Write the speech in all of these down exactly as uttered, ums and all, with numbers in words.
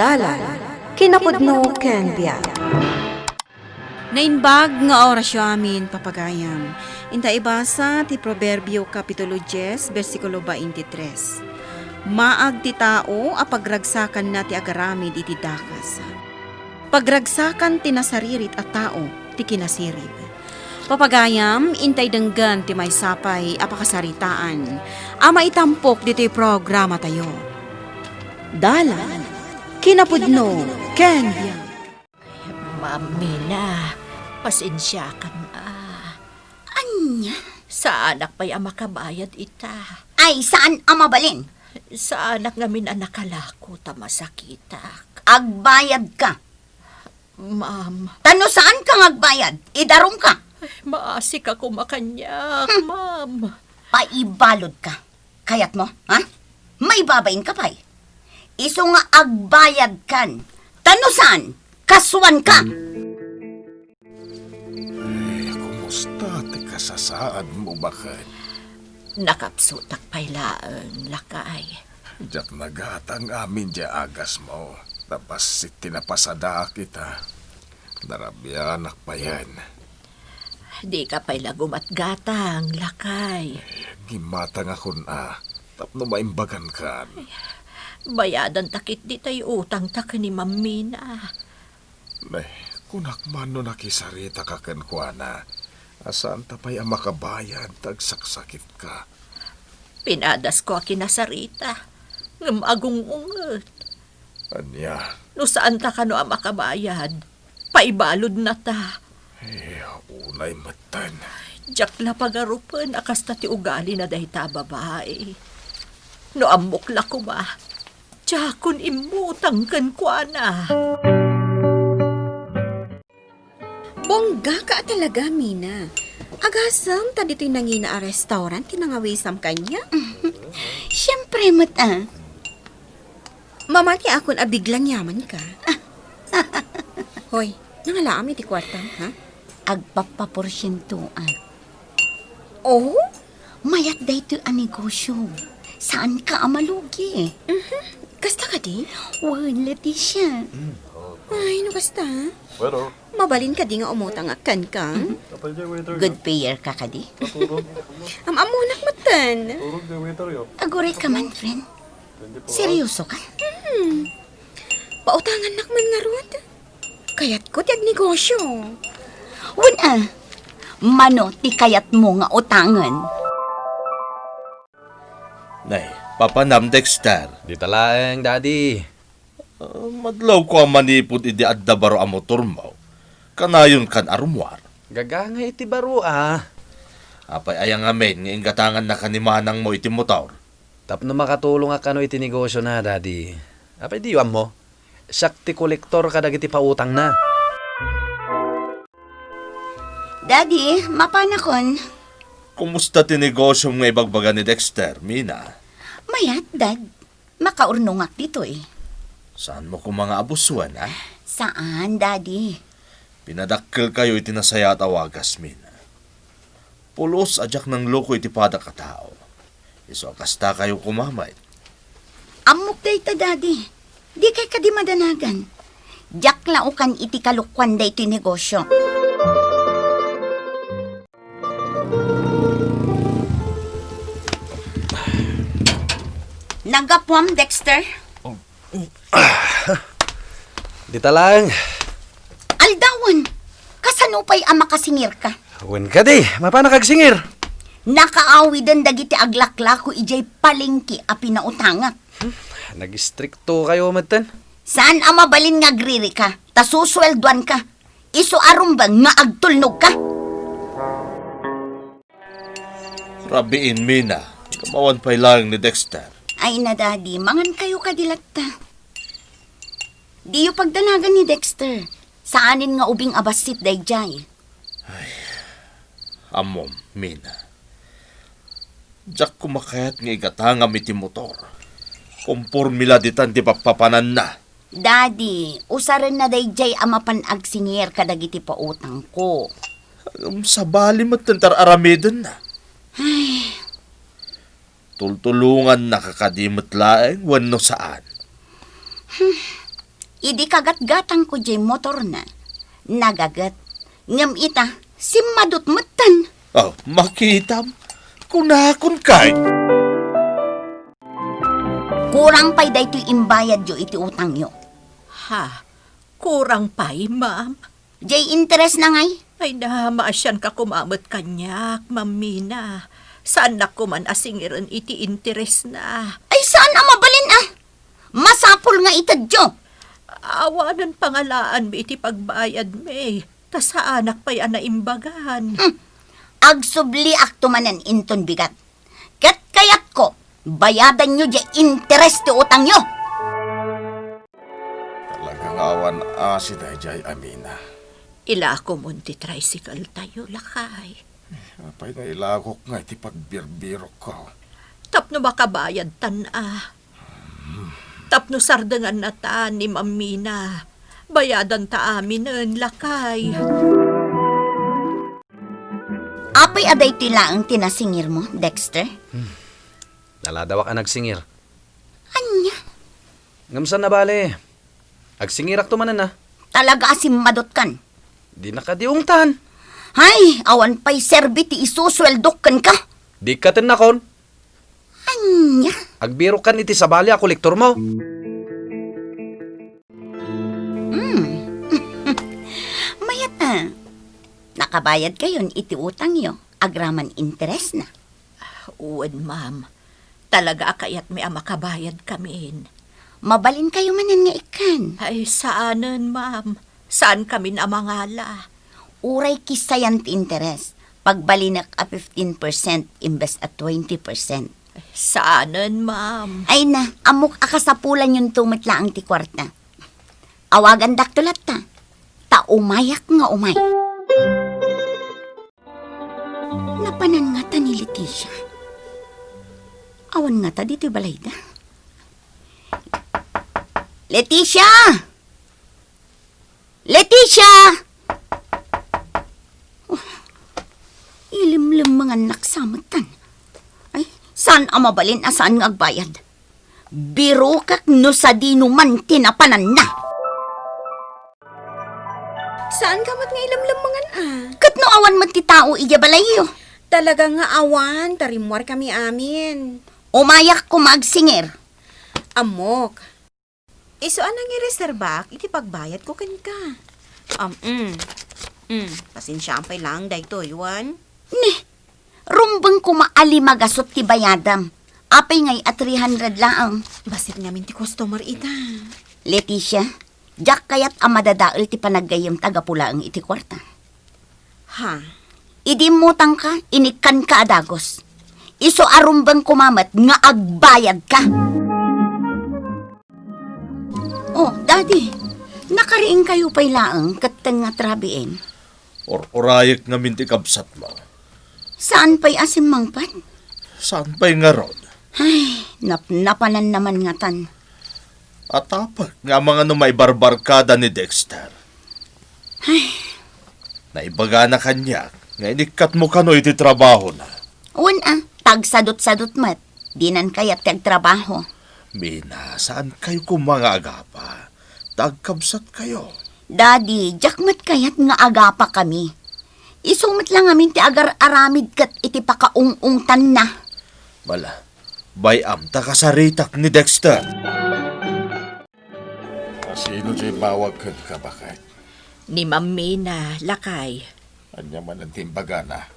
Dalan, kinapudno ken biag. Naimbag nga orasyo amin, papagayam. Inta ibasa ti Proverbio, Kapitulo dies, bersikulo twenty-three. Maag ti tao a pagragsakanna ti agaramid iti dakes. Pagragsakan ti nasaririt a tao ti kinasirib. Papagayam, intay denggen ti maysa pay a pakasaritaan a maitampok ditoy programatayo. Dalan, kinapudno, ken biag. Ma'am Mina, pasensiakan a. Ania? Saanak pay a makabayad ita. Ay, saan a mabalin? Saanak ngamin a nakalako ta masakitak. Agbayad ka. Ma'am. Ta no saan ka nga agbayad, idarum ka. Ay, maasik ako makaniak, Hmm. ma'am. Paibalod ka. Kayat mo, ha? Maibabain ka pay. Isu nga agbayad kan. Ta no saan, kasuan ka. Ay, kumusta ti kasasaad mo, baket? Nakapsutak pay laeng, lakay. Diak nagatang amin diay agasmo. Napassit ti napasadaak ita. Narabianak payen. Dika pay la gumatgatang, lakay. Gimatangakon a, tapno maimbagankan. Bayadantak ketdi tay utangta ken ni Ma'am Mina. Ne, kunak man no nakisaritaka kenkuana, a saanta pay a makabayad ta agsaksakitka. Pinadasko a kinasarita, ngem agung-unget. Ania? No saanta kano a makabayad, paibalodnata. Eh, unay metten. Diak la pagarupen a kasta ti ugalina dayta a babai. No ammok la koma, diakon immutang kenkuana. Bonggaka a talaga, Mina. Agasem ta ditoy nangina a restaurant ti nangawisam kaniak. Siempre met a. Mamatiakon a biglang yamanka. Hoy, nangalaam iti kuartam, ha? Agpappaporsientoak. Oh? Mayat daytoy a negosio. Saanka a malugi. Mhm. Kasta kadi? Wen, Leticia. Ay, no kasta? Mabalin kadi nga umutang a kenka? Good payer ka kadi? Am-ammonak metten. Aguray ka man, friend. Seryoso ka? Hmm. Pautangannak man ngarud. Kayatko ti agnegosyo. Wen a, mano ti kayatmo nga utangen? Nay, papanam, Dexter. Dita laeng, Daddy. Ah, madlawko a manipud idi adda baro a motormo. Kanayon kan a rummuar. Gagangay iti baro a. Apay aya ngamin nga inggatangannaka ni manangmo iti motor? Tapno makatulongak kano iti negosiona, Daddy. Apay diyo ammo? Siak ti kolektor kadagiti pautangna. Daddy, mapanakon. Kumusta ti negosiom nga ibagbaga ni Dexter, Mina? Mayat, Dad. Makaurnongak ditoy. Saanmo koma nga abusuan, a? Saan, Daddy. Pinadakkelkayo iti nasayaat a wagas, Mina. Pulos a diak nangluko iti padak a tao. Isu a kastakayo koma met. Ammok dayta, Daddy. Dikay kadi madanagan. Diak la ukan iti kalokuan daytoy negosio. Naggapuam, Dexter? Dita laeng. Aldawen, kasano pay a makasingirka? Wen kadi, mapanak agsingir. Nakaawiden dagiti aglaklako idiay palengke a pinautangak. Hmm, nagistriktokayo metten. Saan a mabalin nga agririka, ta susueldoanka. Isu a rumbeng nga agtulnogka. Rabiin, Mina, nga mawan pay laeng ni Dexter. Ay na, Daddy, mangankayo kadi latta. Diyo pagdanagan ni Dexter. Saanen nga ubing a bassit daydiay. Ay, ammom, Mina. Diak koma kayat nga igatangam iti motor. Kompormi la ditan ti pappapananna. Daddy, usarenna daydiay a mapan agsingir kadagiti pautangko. Ngem sabali met ti ar-aramidenna. Ay. Tultulongannaka kadi met laeng wenno saan? Hmm. Idi kagatgatangko diay motorna, nagaget. Ngem ita, simmadot metten. Oh, makitam. Kunakon kay. Kurang pay daytoy imbayadyo iti utangyo. Ha? Kurang pay, ma'am? Diay interes na ngay? Ay na, maasianka koma met kaniak, Ma'am Mina. Saannak koman a singiren iti interes na. Ay, saan a mabalin a? Masapul nga itedyo. Awanen pangalaanmi iti pagbayadmi, ta saanak pay a naimbagan. Hmm. Agsubliakto manen inton bigat. Ket kayatko, bayadanyo diay interes ti utangyo. Talaga nga awan asi daydiay a Mina. Ilakomon ti tricycle tayo, lakay. Apay nga ilakok nga iti pagbirbirokko? Tapno makabayadtan a. Tapno sardengannata ni Ma'am Mina. Bayadanta aminen, lakay. Apay a daytoy laeng ti nasingirmo, Dexter? Naladawak a nagsingir. Ania? Ngem saan a bale. Agsingirakto manen a. Talaga a simmadotkan. Di nakadiungtan. Hay, awan pay serbi ti isusueldok kenka. Di katennakon. Ania? Agbirokkan iti sabali a kolektormo. Hmm. Mayat a. Nakabayadkayon iti utangyo, agraman interesna. Wen, ma'am. Talaga a kayatmi a makabayadkamin. Mabalinkayo manen nga ikkan. Ay, saanen, ma'am. Saankamin a mangala. Uray kissayan ti interes. Pagbalinek a fifteen percent imbes a twenty percent. Saanen, ma'am. Ay na, ammok a kasapulanyonto met laeng ti kuarta. Awagandakto latta. Ta umayak nga umay. Napanan ngata ni Leticia? Awan ngata ditoy balayda? Leticia! Leticia! Oh, ilimlemmengannak sa metten. Ay, saan a mabalin a saan nga agbayad? Birokak no sadino man ti napananna. Saanka met nga ilemlemmengan a? Ket no awan met ti tao idiay balayyo? Talaga nga awan, ta rimmuarkami amin. Umayak koma agsingir. Ammok. Isu a nangireserbak iti pagbayadko kenka. Um, mm. Mm, pasensiaam pay laeng daytoy, wen? Ni, rumbeng koma a lima gasut ti bayadam. Apay ngay a three hundred laeng? Bassit ngamin ti customer ita. Leticia, diak kayat a madadael ti panaggayyemta gapu laeng iti kuarta. Ha? Idi immutangka, inikkanka a dagus. Isu a rumbeng koma met nga agbayadka. Oh, Daddy, nakariingkayo pay laeng ket ten nga trabiin. Or-urayek ngamin ti kabsatmo. Saan pay a simmangpet? Saan pay ngarud? Ay, napnapananna man ngatan. Atapek nga amangan no maibarbarkada ni Dexter. Ay. Naibagana kaniak nga inikkatmo kano iti trabahona. Wen a, ta agsadutsadut met. Dinan kayat ti agtrabaho. Mina, saankayo koma nga agapa. Ta agkabsatkayo. Daddy, diak met kayat nga agapakami. Isu met la ngamin ti agar-aramid ket iti pakaung-ungtanna. Bala, bay-am ta kasaritak ni Dexter. Kasino ti imbawag kenka, baket? Ni Ma'am Mina, lakay. Ania manen ti imbagana?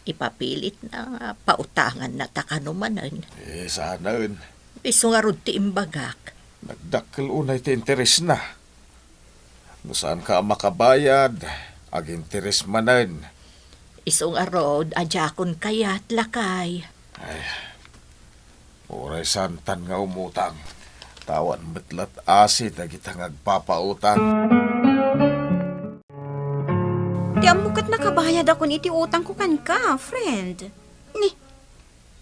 Ipapilitna nga pautangannata kano manen. Eh, saanen. Isu ngarud ti imbagak. Nagdakkel unay ti interesna. No saanka a makabayad, aginteres manen. Isu ngarud a diakon kayat, lakay. Ay, uray saantan nga umutang. Ta awan met lat asi dagita nga agpapautang. Ti ammok ket nakabayadakon iti utangko kenka, friend. Ni,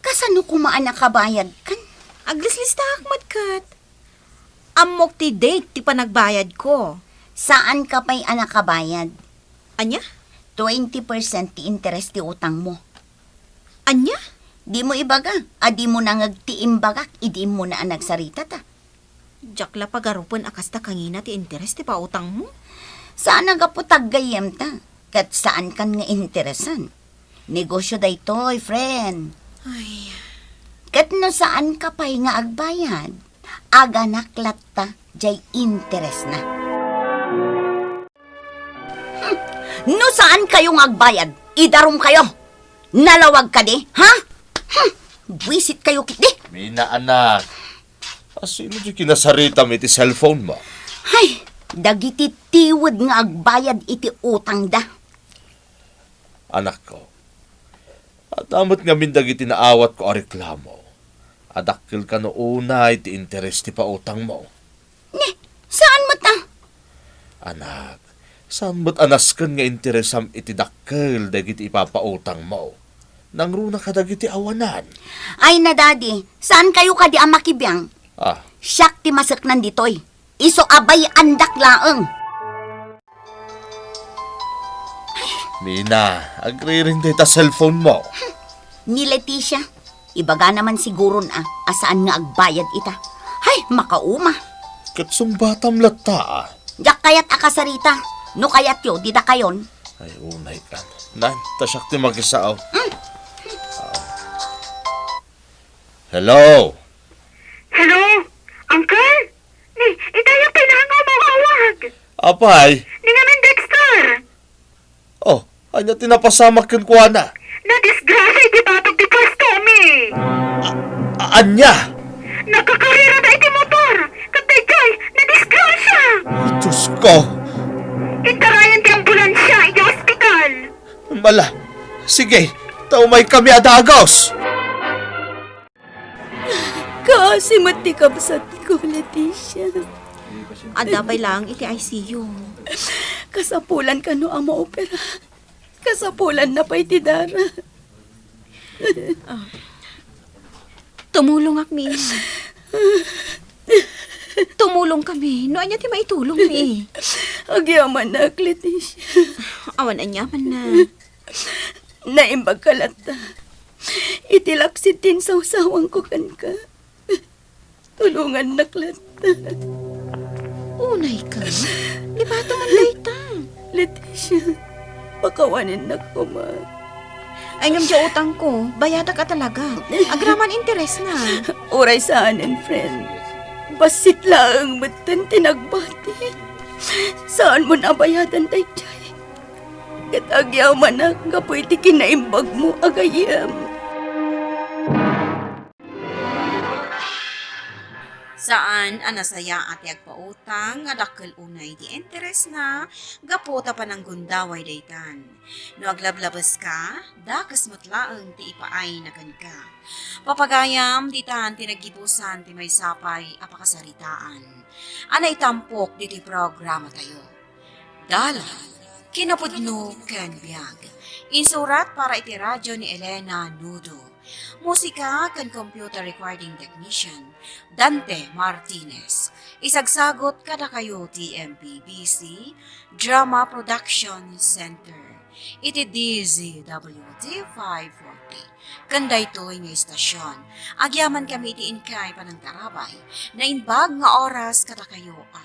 kasano koma a nakabayadkan? Aglislistaak met ket. Ammok ti date ti panagbayadko. Saanka pay a nakabayad. Ania? Twenty percent ti interes ti utangmo. Ania? Dimo ibaga a dimo nangeg ti imbagak idi immuna a nagsaritata. Diak la pagarupen a kasta kangina ti interes ti pautangmo. Saan a gapu ta gayyemta, ket saankan nga interesan. Negosyo daytoy, friend. Ay. Ket no saanka pay nga agbayad, aganak latta jay interesna. Hmm. No saankayo nga agbayad, idarumkayo. Nalawag kadi, ha? Hmm. Buisit kayo ketdi. Mina, anak. Asino ti kinasaritam iti cellphone mo? Ay, dagiti tiwed nga agbayad iti utangda. Anakko, adda met ngamin dagiti naawatko a reklamo. Adakkel kano unay ti interes ti pautangmo. Ne, saan met a? Anak, saan met a nasken nga interesam iti dakkel dagiti ipapautangmo? Nangruna kadagiti awanan. Ay na, Daddy, saankayo kadi a makibiang? Ah. Siak ti maseknan ditoy. Isu a bay-andak laeng. Mina, agriring dayta cellphone mo. Ni Leticia, ibagana man siguron a, a saan nga agbayad ita. Ay, makauma. Ket sungbatam latta, a. Diak kayat a kasarita. No kayatyo, dita kayon. Ay, unay kan. Nan, ta siak ti makisao. Mm. Hello? Hello? Uncle? Ni, itay a pinangaw mo nga awag. Apay? Ni ngamin Dexter. Oh, ania ti napasamak kenkuana? Nadisgrasya iti batog ti pwesto mi. A-, ania? Nakakarera da iti motor. Ket daytoy, nadisgrasya. Ay, Diyos ko. Intarayan ti ambulansya iti ospital. Mala, sige, ta umay kami a dagos. Kaasi met ti kabsatko, Leticia. Adda pay laeng iti I C U. Kasapulan kano a maopera. Kasapulanna pay ti dara. Ah. Tumulongak, Mina. Tumulongkami. No ania ti maitulongmi? Agyamanak, Leticia. Awan aniamanna. Naimbagka latta iti laksid ti insawsawanko kenka. Tulongannak latta. Unayka? Lipato man dayta. Leticia, pakawanennak koma. Ay, ngem diay utangko, bayadak a talaga. Agraman interesna. Uray saanen, friend. Bassit laeng metten ti nagbati. Saanmon a bayadan daydiay. Ket agyamanak gapu iti kinaimbagmo a gayyem. Saan a nasayaat ti agpautang nga dakkel unay ti interesna gapu ta pananggundaway daytan. No aglablabeska, dakes met laeng ti ipaayna kenka. Papagayam, ditan ti naggibusan ti maysa pay a pakasaritaan a naitampok ditoy programatayo. Dalan, kinapudno ken biag. Insurat para iti radyo ni Elena Nudo. Musika ken computer recording technician, Dante Martinez. Isagsagot kadakayo ti M P B C Drama Production Center iti D Z W T five forty. Ken daytoy nga istasyon, agyamankami iti inkay panangtarabay, naimbag nga oras kadakayo a